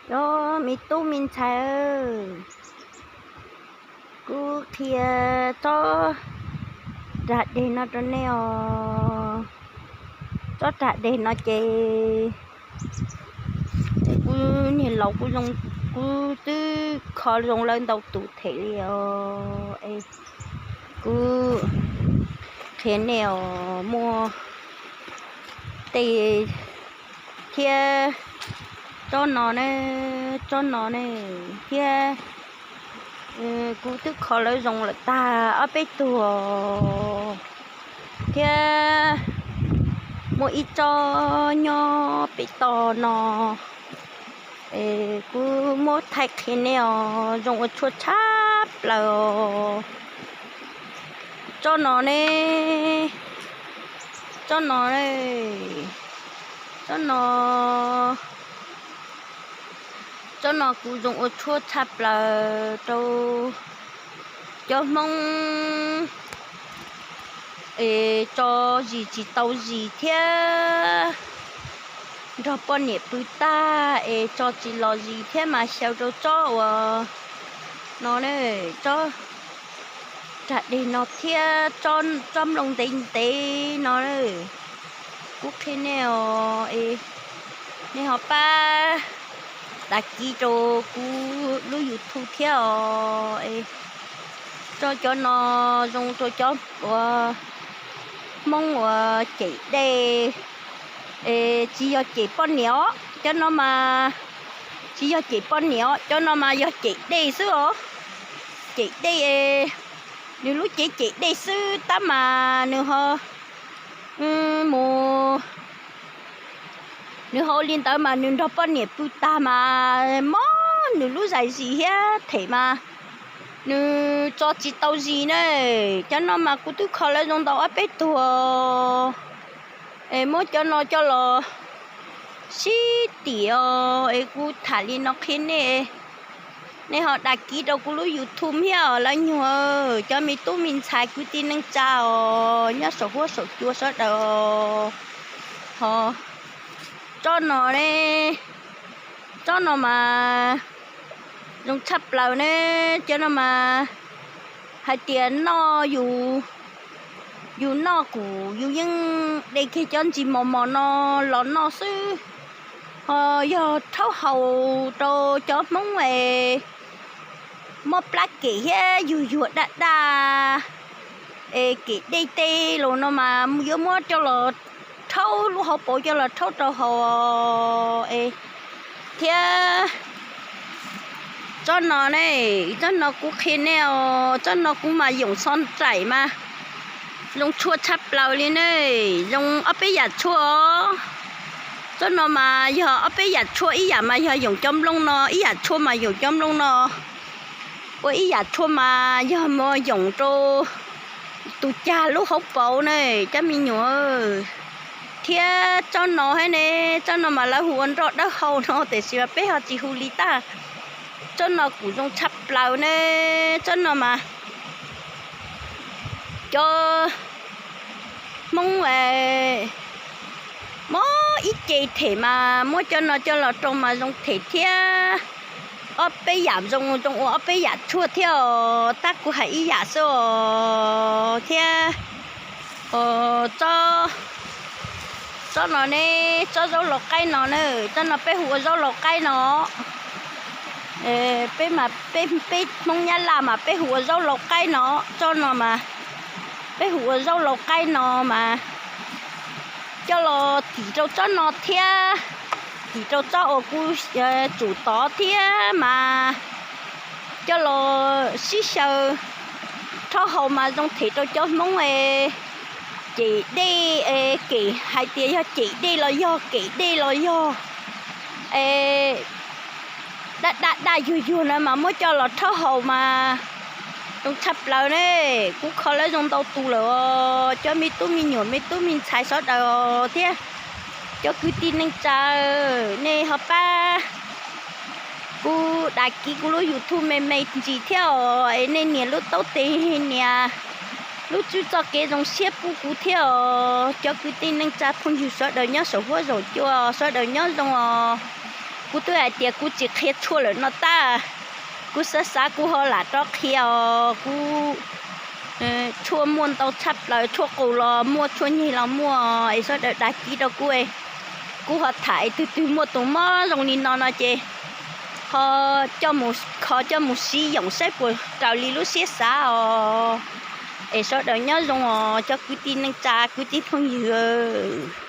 Cov me tub me ntxhais, kuv qhia tsob rag deg no rau nej os. Tsob rag deg no ces kuv niag laus kuv twb kho zoo lawm ntau tus them li os. Kuv qhia nej os, muaj tej thiab tsob no ne, tsob no ne thiab. Kuv twb kho lawv zoo lawm tag ob peb tug thiab. Muaj ib tsob nyob pem toj no, kuv muab thaij qhia nej os, zoo ua tshuaj tshaj plaws os. Tsob no ne, tsob no, tsob no, tsob no kuv zoo ua tshuaj tshaj plaws rau cov Hmoob es tso zis tsis tau zis thiab nrog poj niam pw tag es tso tsis los zis thiab mas xyaw rau tsob uas no, tsob rag deg no thiab tsob nplooj ntev ntev no. Kuv qhia nej os, nej ho pab dav kiv rau kuv lub YouTube thiab os. Tso cov no zoo rau cov uas Hmoob uas cem dej, tsis yog cem poj niam os, cov no mas tsis yog cem poj niam os, cov no mas yog cem dej xwb os. Cem dej, nws lub cev cem dej xwb tab mas nws ho mus, nws ho ua li ntawd mas nws nrog poj niam pw tag mas mob nws lub zais zis thiab them mas nws tso tsis tau zis na. Cov no mas kuv twb kho lawv zoo ntau ob peb tug es muab cov no coj los sib tim os. Es kuv tham li no qhia nej, nej ho dav kiv rau kuv lub YouTube thiab os lawv nyuag. Cov me tub me ntxhais kwv tij neej tsa os nyob saum huab saum cua sawv daws os, ho tsob no ne, tsob no mas zoo tshaj plaws ne. Cov no mas hais tias noj, yus noj kuv yus yeej de kiag cov ntsis mos mos no los noj xwb. Ho yog rhaub haus rau cov Hmoob es mob plab kem thiab yuag yuag daj daj es kem dej tej los no mas yuav muab coj los rhaub lub hauv paus coj los rhaub rau haus es thiab. Tsob no ne, tsob no kuv qhia nej os, tsob no kuv mas yoom txho nraim mas zoo tshua tshaj plaws li ne. Zoo ob peb yam tshua os. Tsob no mas yog ob peb yam tshua, ib yam mas yog yoom cov nplooj no, ib yam tshua mas yoom cov nplooj no. Ua ib yam tshua mas yog mus yoom rau tus cag lub hauv paus ne, cov me nyuam. Thiab tsob no thiab ne, tsob no mas lawv hu ua nroj dawb hau no tiam sis mas peb ho tsis hu li tag. Tsob no kuj zoo tshaj plaws ne, tsob no mas cov Hmoob mob ib ce them mas muab cov no coj los rau mas zoo them thiab. Ob peb yam zoo, zoo ua ob peb yam tshuaj thiab os, tab kuv hais ib yam xwb os thiab. Tsob no ne, tsob zaub laus qaib no na, tsob no peb hu ua zaub laus qaib no. Peb mas peb, peb Hmoob Nyab Laj mas peb hu ua zaub laus qaib no, tsob no mas peb hu ua zaub laus qaib no mas coj los tim rau tsob no thiab, tim rau tsob uas kuv tsum tod thiab mas coj los sib xyaw rhaub haus mas zoo them rau cov Hmoob es cem dej, kem hais tias yog cem dej los yog kem dej los yog es daj daj daj yuag yuag na mas muab coj los rhaub haus mas zoo tshaj plaws ne. Kuv kho lawv zoo ntau tus lawm os, cov me tub me nyuam me tub me ntxhais sawv daws os thiab cov kwv tij neej tsa, nej ho pab kuv dav kiv kuv lub YouTube me me ntsis thiab os, es nej nias lub taub tes nias lub tswb txoj kev zoo siab pub kuv thiab os, cov kwv tij neej tsa phooj ywg sawv daws nyob saum huab saum cua sawv daws nyob zoo os. Kuv twb hais tias kuv tsis qhia tshuaj lawm no tab, kuv xav xav kuv ho lam rov qhia os. Kuv tshuaj muaj ntau tshaj plaws, tshuaj qus los muaj, tshuaj nyeg los muaj, es sawv daws dag kib rau kuv. Kuv ho tham es twg twg muaj tus mob zoo li no no ces ho kho coj mus siv yoom saib puas raws li lub siab xav os. Es sawv daws nyob zoo os cov kwv tij neej tsa kwv tij phooj ywg.